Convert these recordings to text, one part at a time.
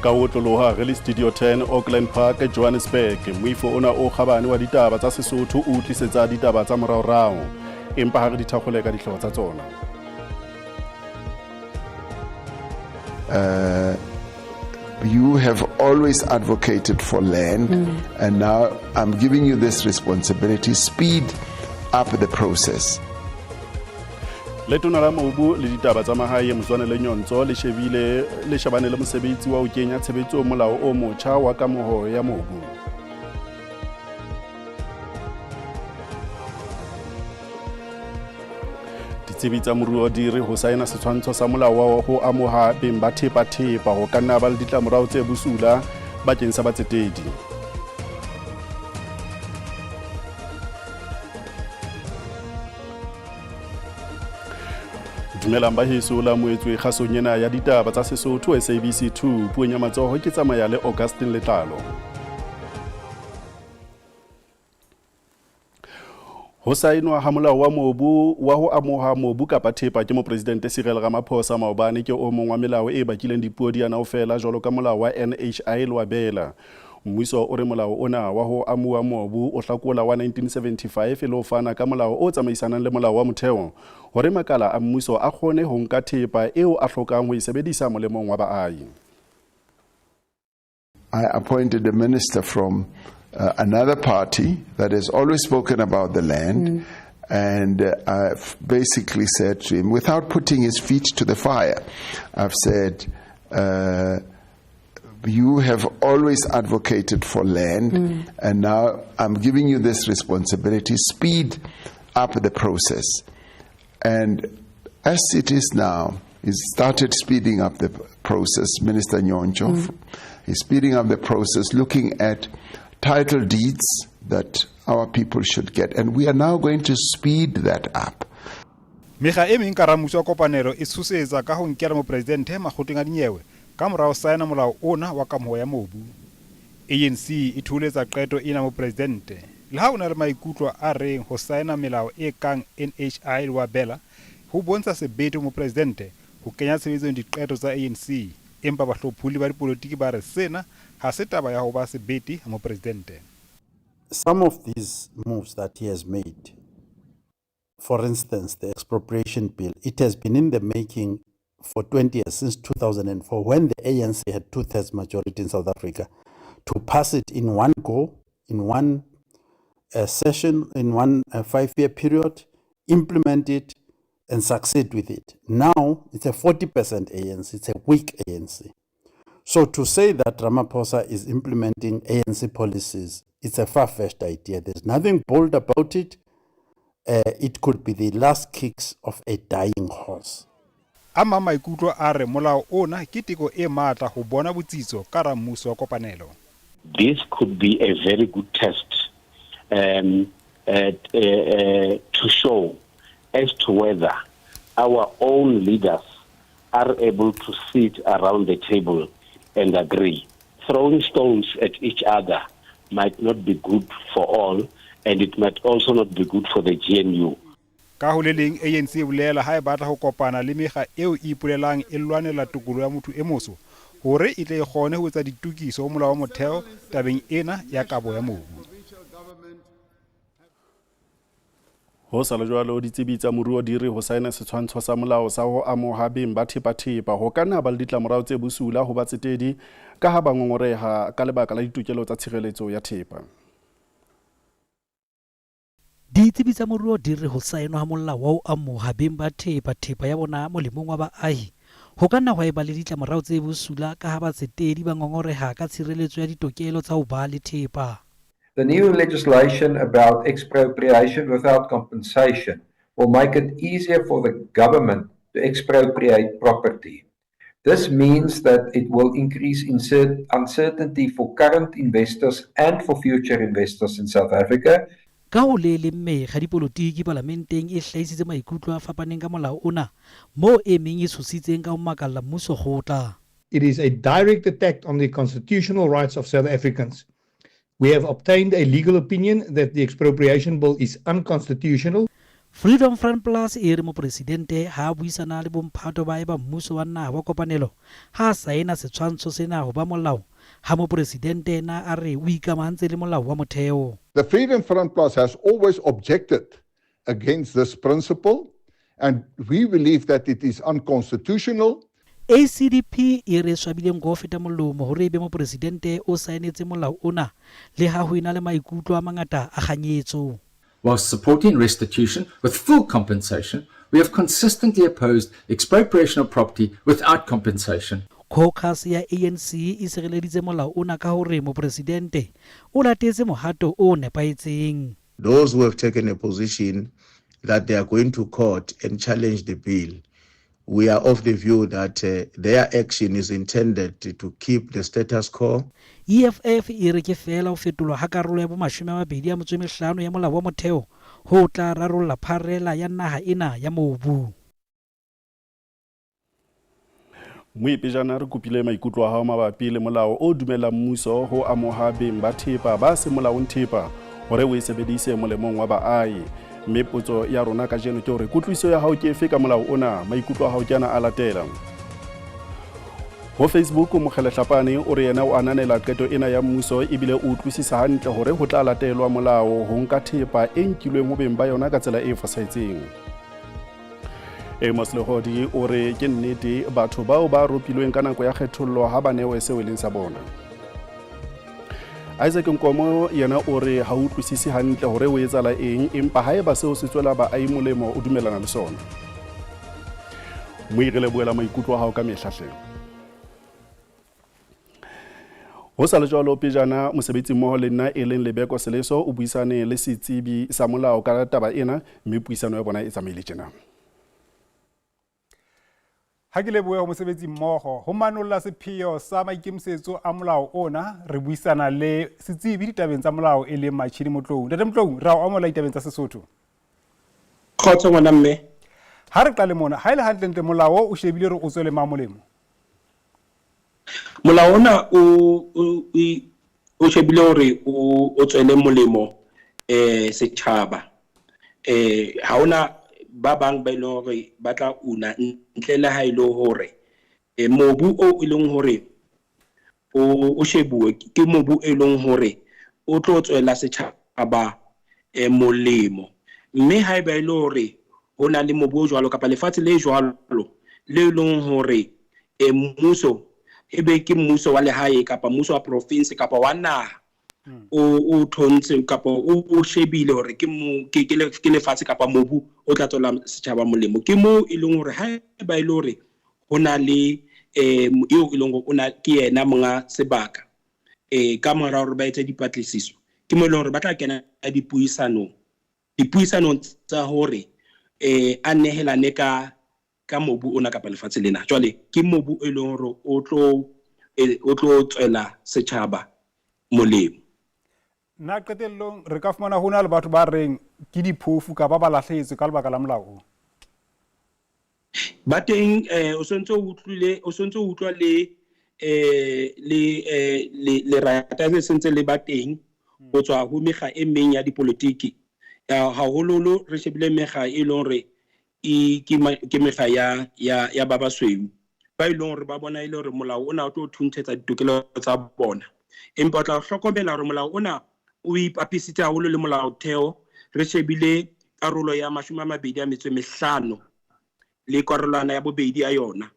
Ka ho otloloha re le Studio 10 Auckland Park, Johannesburg, moifo ona o kgabane wa ditaba tsa Sesotho o tlisetsa ditaba tsa moraorao. Empa ha re di thakgole ka dihlooho tsa tsona. You have always advocated for land, and now I'm giving you this responsibility. Speed up the process. Letona la mobu le ditaba tsa mahae Mzwanele Nyhontso le shebile le shebane le mosebetsi wa ho kenya tshebetsong molao o motjha wa kamoho ya mobu. Ditsebi tsa moruo di re ho saena setshwantsho sa molao wa ho amoha beng ba thepa ho ka nna ba le ditlamorao tse bosula bakeng sa batsetedi. Dumelang ba heso la moetswe kgasong ena ya ditaba tsa Sesotho SABC 2 puong ya matsoho ke tsamaya le Augustine Letlalo. Ho saenwa ha molao wa mobu wa ho amoha mobu kapa thepa ke mopresidente Cyril Ramaphosa maobane ke o mong wa melao e bakileng dipuo di ana ofela jwalo ka molao wa NHI le wa BELA. Mmuso o re molao ona wa ho amuwa mobu o hlakola wa 1975 e le ho fana ka molao o tsamaisanang le molao wa motheo hore makala a mmuso a kgone ho nka thepa eo a hlokang ho e sebedisa molemong wa baahi. I appointed a minister from another party that has always spoken about the land, and I've basically said to him, without putting his feet to the fire, I've said, you have always advocated for land, and now I'm giving you this responsibility. Speed up the process. And as it is now, he started speeding up the process, Minister Nyhontso. He's speeding up the process, looking at title deeds that our people should get. And we are now going to speed that up. Mekga e meng ka hara mmuso wa kopanelo e tshosetsa ka ho nkela mopresidente makgotleng a dinyewe ka mora ho saena molao ona wa kamoho ya mobu. ANC e thoholetsa qeto ena mopresidente. Le ha o na le maikutlo a reng ho saena melao e kang NHI le wa BELA ho bontsha sebete ho mopresidente ho kenya tshebetsong diqeto tsa ANC, empa bahlopholi ba dipolotiki ba re sena ha se taba ya ho ba sebete ha mopresidente. Some of these moves that he has made, for instance, the expropriation bill, it has been in the making for 20 years, since 2004, when the ANC had two-thirds majority in South Africa, to pass it in one go, in one session, in one 5-year period, implement it, and succeed with it. Now, it's a 40% ANC, it's a weak ANC. So to say that Ramaphosa is implementing ANC policies, it's a far-fetched idea. There's nothing bold about it. It could be the last kicks of a dying horse. A mang maikutlo a re molao ona ke teko e matla ho bona botsitso ka hara mmuso wa kopanelo. This could be a very good test to show as to whether our own leaders are able to sit around the table and agree. Throwing stones at each other might not be good for all, and it might also not be good for the GNU. Ka ho le leng, ANC e bolela ha e batla ho kopana le mekga eo e ipolelang e lwanela tokoloho ya motho e motsho hore e tle e kgone ho etsa ditokiso ho molao wa motheo tabeng ena ya kabo ya mobu. Ho sa le jwalo, ditsebi tsa moruo di re ho saena setshwantsho sa molao sa ho amoha beng ba thepa ho ka nna ba le ditlamorao tse bosula ho batsetedi ka ha ba ngongoreha ka lebaka la ditokelo tsa tshireletso ya thepa. Ditsebi tsa moruo di re ho saenwa ha molao wa ho amoha beng ba thepa ya bona molemong wa baahi ho ka nna hwa eba le ditlamorao tse bosula ka ha batsetedi ba ngongoreha ka tshireletso ya ditokelo tsa ho ba le thepa. The new legislation about expropriation without compensation will make it easier for the government to expropriate property. This means that it will increase uncertainty for current investors and for future investors in South Africa. Ka ho le leng mekga dipolotiki palamenteng e hlahisitse maikutlo a fapaneng ka molao ona, moo e meng e tshositseng ka ho makalla mmuso kgotla. It is a direct attack on the constitutional rights of South Africans. We have obtained a legal opinion that the expropriation bill is unconstitutional. Freedom Front Plus e re mopresidente ha a buisana le bomphato ba hae ba mmuso wa naha wa kopanelo ha a saena setshwantsho sena ho ba molao ha mopresidente na a re o ikamahantse le molao wa motheo. The Freedom Front Plus has always objected against this principle and we believe that it is unconstitutional. ACDP e re swabile nko ho feta molomo hore ebe mopresidente o saenetse molao ona le ha ho ena le maikutlo a mangata a kganyetso. Whilst supporting restitution with full compensation, we have consistently opposed expropriation of property without compensation. Caucus ya ANC e sireleditse molao ona ka hore mopresidente o latetse mohato o nepahetseng. Those who have taken a position that they are going to court and challenge the bill, we are of the view that their action is intended to keep the status quo. EFF e re ke feela ho fetolwa ha karolo ya bomashome a mabedi a metso e mehlano ya molao wa motheo ho tla rarolla pharela ya naha ena ya mobu. Moipejana re kopile maikutlo a hao mabapi le molao o dumellang mmuso ho amoha beng ba thepa ba seng molaong thepa hore o e sebedise molemong wa baahi. Mme potso ya rona kajeno ke hore kutlwisiso ya hao ke efe ka molao ona? Maikutlo a hao ke ana a latela. Ho Facebook, Mokgelehlapane o re yena o ananela qeto ena ya mmuso ebile o utlwisisa hantle hore ho tla latelwa molao ho nka thepa e nkilweng ho beng ba yona ka tsela e fosahetseng. Amos Lehodi o re ke nnete batho bao ba ropilweng ka nako ya kgethollo ha ba newe seo e leng sa bona. Isaac Nkomo yena o re ha utlwisise hantle hore o etsahala eng empa haeba seo se tswela baahi molemo o dumelana le sona. Moire lebohela maikutlo a hao ka mehla hle. Ho sa le jwalo pejana mosebetsi-mmoho le nna e leng Lebeko Seleso o buisane le setsebi sa molao ka taba ena mme puisano ya bona e tsamaile tjena. Ha ke lebohe ho mosebetsi mmoho ho manolla sepheo sa maikemisetso a molao ona re buisana le setsebi ditabeng tsa molao e leng Machini Motlou. Ntate Motlou, re a o amohela ditabeng tsa Sesotho. Kgotso ngwana mme. Ha re qale mona, ha e le hantlentle molao o shebile hore o tswele mang molemo? Molao ona o o shebile hore o tswele molemo setjhaba. Ha hona ba bang ba e leng hore ba tla una ntle le ha e le hore mobu o e leng hore o shebuwe ke mobu e leng hore o tlo tswela setjhaba molemo. Mme haeba e le hore ho na le mobu o jwalo kapa lefatshe le jwalo le leng hore mmuso e be ke mmuso wa lehae kapa mmuso wa province kapa wa naha o thontse kapa o shebile hore ke ke lefatshe kapa mobu o tla tswela setjhaba molemo. Ke moo e leng hore haeba e le hore ho na le eo e leng hore o na ke yena monga sebaka ka mora hore ba etse dipatlisiso, ke moo e leng hore ba tla kena dipuisanong tsa hore a nehelane ka mobu ona kapa lefatshe lena. Jwale ke mobu e leng hore o tlo tswela setjhaba molemo. Nna qetellong re ka fumana ho na le batho ba reng ke diphofu kapa ba lahlehetswe ka lebaka la molao o? Ba teng, o sontso o utlwile, o sontso o utlwa le le lerata le sentse le ba teng ho tswa ho mekga e meng ya dipolotiki. Haholoholo re shebile mekga e leng hore ke mekga ya ba basweu ba e leng hore ba bona e le hore molao ona o tlo thunthetsa ditokelo tsa bona. Empa o tla hlokomela hore molao ona o ipapisitse haholo le molaotheo. Re shebile karolo ya 25 le karolwana ya bobedi ya yona.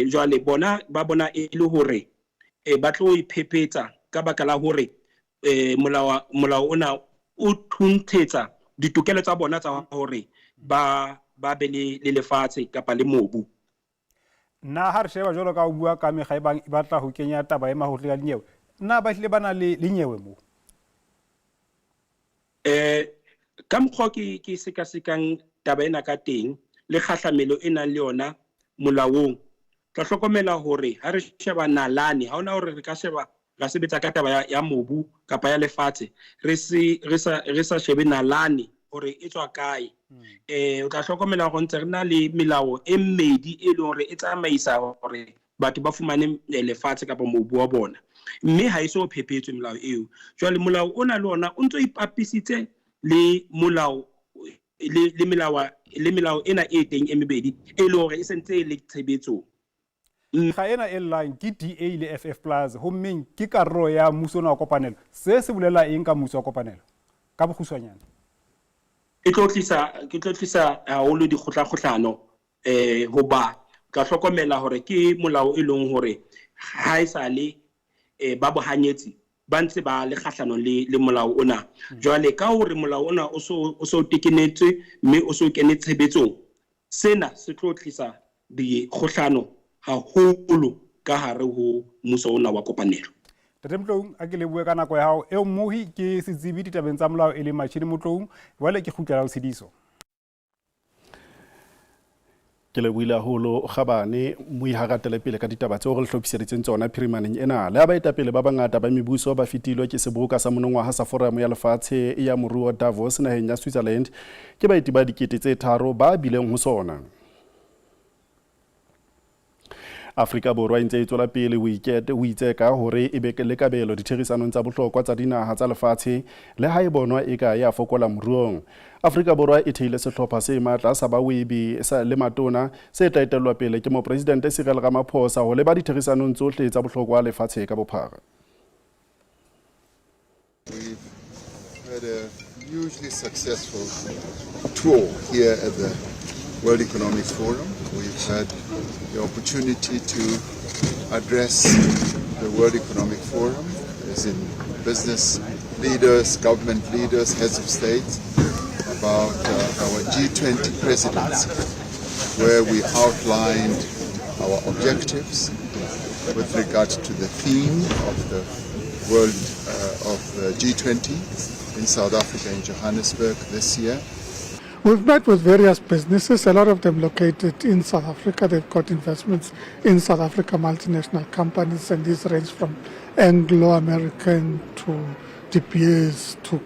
Jwale bona ba bona e le hore ba tlo iphephetsa ka baka la hore molao ona o thunthetsa ditokelo tsa bona tsa hore ba be le lefatshe kapa le mobu. Nna ha re sheba jwalo ka o bua ka mekga e bang e batla ho kenya taba e mahohle ka dinyewe, nna ba hlile ba na le nyewe moo? Ka mokgwa ke sekasekang taba ena ka teng le kgahlamelo e nang le yona molaong, tla hlokomela hore ha re sheba nalane, ha hona hore re ka sheba ra sebetsa ka taba ya mobu kapa ya lefatshe re sa shebe nalane hore e tswa kae. O tla hlokomela hore ntse re na le melao e mmedi e leng hore e tsamaisa hore batho ba fumane lefatshe kapa mobu wa bona, mme ha e so phephetswe melao eo. Jwale molao ona le ona o ntso ipapisitse le molao le le melawa le melao ena e teng e mebedi e le hore e sentse e le tshebetsong. Ga ena e llang ke DA le FF Plus gommeng ke karolo ya mmuso ona wa kopanelo. Se se bolela eng ka mmuso wa kopanelo? Ka bokguswanyane. E tlo tlisa ke tlo tlisa haholo dikgohlakgohlano eh hoba tla hlokomela hore ke molao e leng hore ha e sale eh ba bohanyetsi ba ntse ba le kgahlanong le le molao ona. Jwale ka hore molao ona o so o so tekenetswe mme o so kene tshebetsong, sena se tlo tlisa dikgohlano haholo ka hare ho mmuso ona wa kopanelo. Ntate Motloung, a ke lebohe ka nako ya hao. Eo mmohi ke setsebi ditabeng tsa molao e leng Machini Motloung. Jwale ke kgutlela ho Tshediso. Ke lebohile haholo Kgabane Moi ha ratele pele ka ditaba tseo re le hlophiseditseng tsona phirimaneng ena. Le ha baetapele ba bangata ba mebuso ba fetilwe ke seboka sa monongwaha sa Foramo ya Lefatshe ya Moruo Davos naheng ya Switzerland, ke baeti ba 3000 ba bileng ho sona. Afrika Borwa e ntse e tswela pele ho itseka hore e be le kabelo ditherisanong tsa bohlokwa tsa dinaha tsa lefatshe le ha e bonwa eka ya fokola moruong. Afrika Borwa e theile sehlopha se matla sa bawebi le matona se tla etellwa pele ke Mopresidente Cyril Ramaphosa ho leba ditherisanong tsohle tsa bohlokwa lefatshe ka bophara. We've had a hugely successful tour here at the World Economic Forum. We've had the opportunity to address the World Economic Forum, as in business leaders, government leaders, heads of state, about our G20 presidency, where we outlined our objectives with regard to the theme of the World of G20 in South Africa, in Johannesburg this year. We've met with various businesses, a lot of them located in South Africa. They've got investments in South Africa, multinational companies, and these range from Anglo-American to De Beers to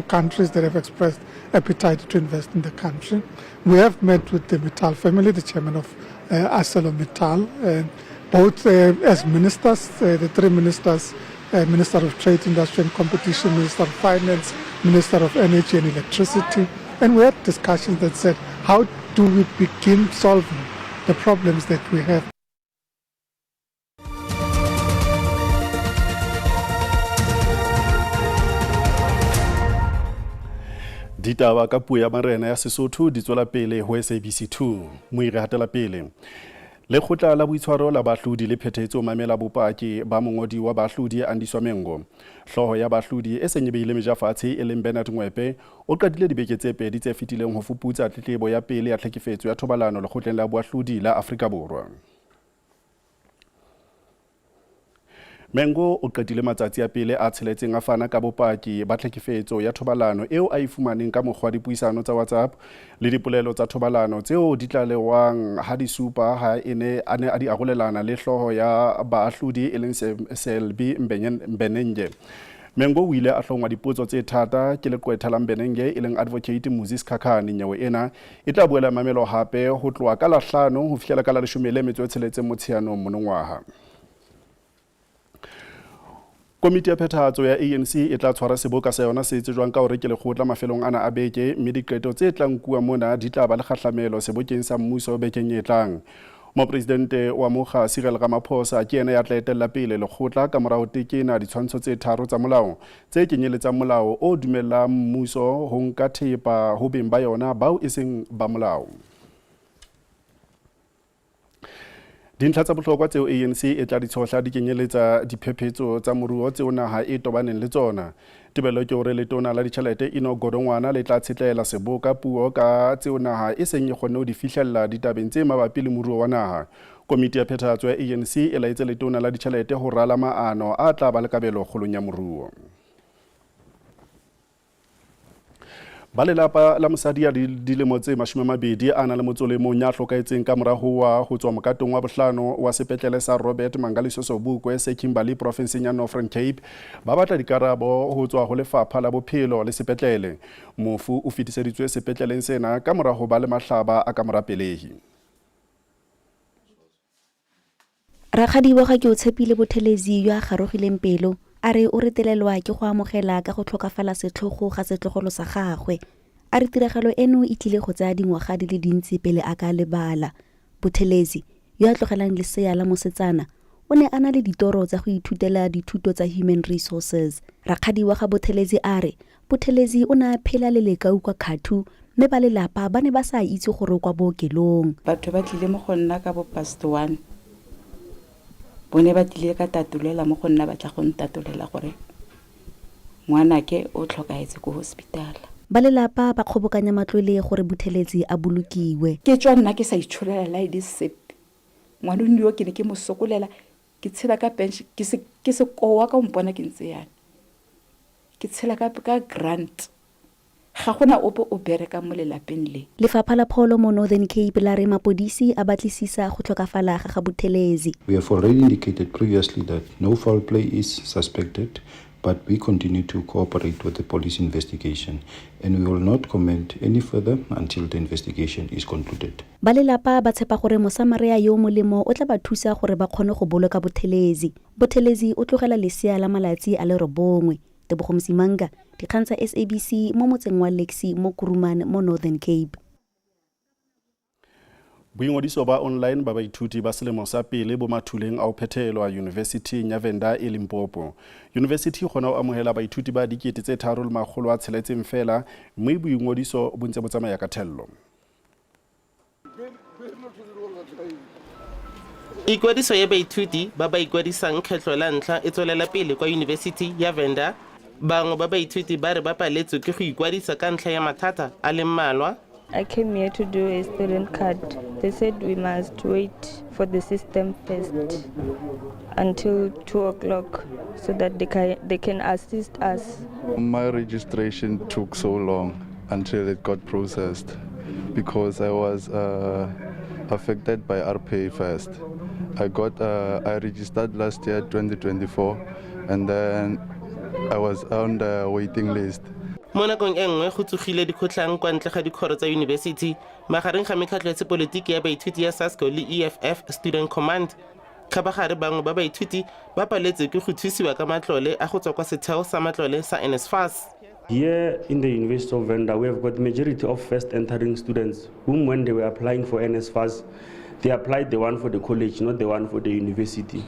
countries that have expressed appetite to invest in the country. We have met with the Mittal family, the chairman of ArcelorMittal, both as ministers, the three ministers, Minister of Trade, Industry and Competition, Minister of Finance, Minister of Energy and Electricity. And we had discussions that said, how do we begin solving the problems that we have? Ditaba ka puo ya marena ya Sesotho di tswela pele ho SABC 2. Moire hatela pele. Lekgotla la boitshwaro la baahlodi le phethetse ho mamela bopaki ba mongodi wa baahlodi Andiswa Mengo. Hlooho ya baahlodi e seng e behile meja fatshe e leng Bernard Ngwepe o qadile dibeke tse pedi tse fetileng ho fuputsa tletlebo ya pele ya tlhekefetso ya thobalano lekgotleng la boahlodi la Afrika Borwa. Mengo o qetile matsatsi a pele a tsheletseng a fana ka bopaki ba tlhekefetso ya thobalano eo a e fumaneng ka mokgwa dipuisano tsa WhatsApp le dipolelo tsa thobalano tseo di tlalewang ha di supa ha e ne a ne a di arolelana le hlooho ya baahlodi e leng Selby Mbenenge. Mengo o ile a hlongwa dipotso tse thata ke leqwetha la Mbenenge e leng Advocate Muzi Sikhakhane. Nyewe ena e tla boela mamelo hape ho tloha ka la hlano ho fihlela ka la 16 Motsheanong monongwaha. Komiti ya phethahatso ya ANC e tla tshwara seboka sa yona se tsejwang ka hore ke lekgotla mafelong ana a beke, mme diqeto tse tla nkuwa mona di tla ba le kgahlamelo sebokeng sa mmuso bekeng e tlang. Mopresidente wa mokga Cyril Ramaphosa ke yena ya tla etella pele lekgotla ka mora ho tekena ditshwantsho tse tharo tsa molao tse kenyeletsang molao o dumellang mmuso ho nka thepa ho beng ba yona bao e seng ba molao. Dintlha tsa bohlokwa tseo ANC e tla di tshohla di kenyeletsa diphephetso tsa moruo tseo naha e tobaneng le tsona. Tebello ke hore letona la ditjhelete Enoch Godongwana le tla tshetlela seboka puo ka tseo naha e seng e kgonne ho di fihlella ditabeng tse mabapi le moruo wa naha. Komiti ya phethahatso ya ANC e laetse letona la ditjhelete ho rala maano a tla ba le kabelo kgolong ya moruo. Ba lelapa la mosadi ya dilemo tse 20 a na le motso le mong ya hlokahetseng ka mora ho wa ho tswa mokatong wa bohlano wa sepetlele sa Robert Mangaliso Sobukwe se Kimberley profinseng ya Northern Cape ba batla dikarabo ho tswa ho lefapha la bophelo le sepetlele. Mofu o fetiseditswe sepetleleng sena ka mora ho ba le mahlaba a ka mora pelehi. Rakgadi wa ga Keotshepile Bothelezi yo a garogileng pelo a re o retelelwa ke go amogela ka go tlhokafala setlhogo ga setlogolo sa gagwe. A re tiragalo eno e tlile go tsaya dingwaga di le dintsi pele a ka lebala. Buthelezi, yo a tlogelang lesea la mosetsana, o ne a na le ditoro tsa go ithutela dithuto tsa Human Resources. Rakgadi wa ga Buthelezi a re Buthelezi o ne a phela le lekau kwa Khathu mme ba lelapa ba ne ba sa itse gore o kwa bookelong. Batho ba tlile mo go nna ka bo past one. Bone ba tlile ka tatolela mo go nna ba tla go ntatolela gore ngwanake o tlhokahetse ko hospital. Ba lelapa ba kgobokanya matlole gore Buthelezi a bolokiwe. Ke tswa nna ke sa itsholela la e le sepe. Ngwanone yo ke ne ke mo sokolela, ke tshela ka pension, ke se ke sekowa ka o mpona ke ntse yana. Ke tshela ka ka grant. Ga go na ope o berekang mo lelapeng le. Lefapha la Pholo mo Northern Cape la re mapodisi a batlisisa go tlhokafala ga ga Buthelezi. We have already indicated previously that no foul play is suspected, but we continue to cooperate with the police investigation and we will not comment any further until the investigation is concluded. Ba lelapa ba tshepa gore Mosamarea yo o molemo o tla ba thusa gore ba kgone go boloka Buthelezi. Buthelezi o tlogela lesea la malatsi a le robongwe. Tebogo Msimanga, Dikgang tsa SABC mo motseng wa Lexi mo Kuruman mo Northern Cape. Boingodiso ba online ba baithuti ba selemo sa pele bo mathuleng a ho phethelwa Yunivesithing ya Venda e Limpopo. Yunivesithi e kgona ho amohela baithuti ba 3600 feela mme boingodiso bo ntse bo tsamaya ka thello. Ikwadiso ya baithuti ba ba ikwadisang kgetlho la ntlha e tswelela pele kwa Yunibesithi ya Venda. Bangwe ba baithuti ba re ba paletswe ke go ikwadisa ka ntlha ya mathata a le mmalwa. I came here to do a student card. They said we must wait for the system first until 2 o'clock so that they can, they can assist us. My registration took so long until it got processed because I was uh, affected by RPA first. I got uh, I registered last year 2024 and then I was on the waiting list. Mo nakong e nngwe go tsogile dikgotlhang kwa ntle ga dikgoro tsa yunibesithi magareng ga mekgatlho ya sepolotiki ya baithuti ya SASCO le EFF Student Command. Kgabagare bangwe ba baithuti ba paletswe ke go thusiwa ka matlole a go tswa kwa setheo sa matlole sa NSFAS. Here in the University of Venda, we have got majority of first entering students whom when they were applying for NSFAS, they applied the one for the college, not the one for the university.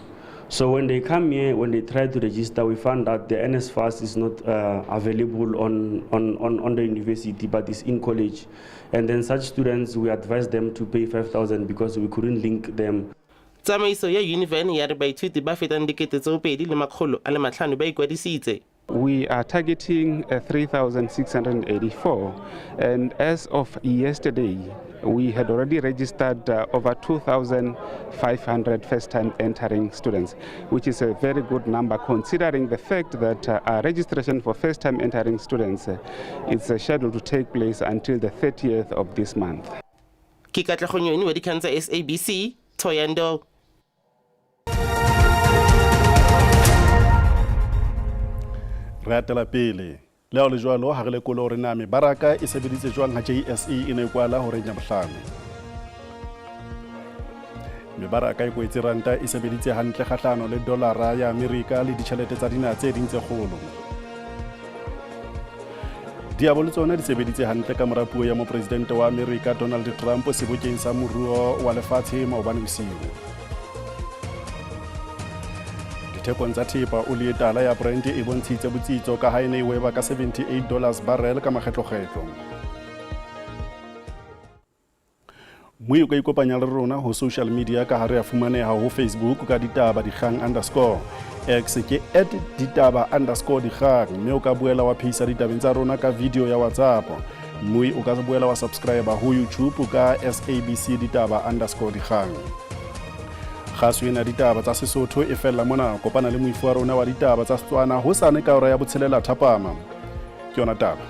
So when they come here, when they try to register, we found out the NSFAS is not uh, available on, on, on, on the university, but is in college. And then such students, we advise them to pay 5,000 because we couldn't link them. Tsamaiso ya Univen ya re baithuti ba fetang 2500 ba ikwadisitse. We are targeting uh, 3,684 and as of yesterday we had already registered uh, over 2,500 first-time entering students, which is a very good number considering the fact that uh, our registration for first-time entering students uh, is uh, scheduled to take place until the 30th of this month. Ke Katlego Nyoni wa dikgang tsa SABC, Thohoyandou. Re atela pele. Le ha ho le jwalo, ha re lekole hore na mebaraka e sebeditse jwang ha JSE e ne e kwala horeng ya bohlano. Mebaraka e kwetse ranta e sebeditse hantle kgahlano le dolara ya Amerika le ditjhelete tsa dinaha tse ding tse kgolo. Diabo le tsona di sebeditse hantle ka mora puo ya mopresidente wa Amerika Donald Trump sebokeng sa moruo wa lefatshe maobane bosiu. Dithekong tsa thepa oli e tala ya Brent e bontshitse botsitso ka ha e ne e weba ka 78 dollars barrel ka makgetlokgetlo. Mme o ka ikopanya le rona ho social media ka ha re a fumaneha ho Facebook ka ditaba dikgang underscore X ke at ditaba underscore dikgang mme o ka boela wa phehisa ditabeng tsa rona ka video ya WhatsApp mme o ka boela wa subscribe ho YouTube ka SABC ditaba underscore dikgang. Kgaso ena ditaba tsa Sesotho e fella mona. Kopana le moifo wa rona wa ditaba tsa Setswana hosane ka hora ya botshelela thapama. Ke yona taba.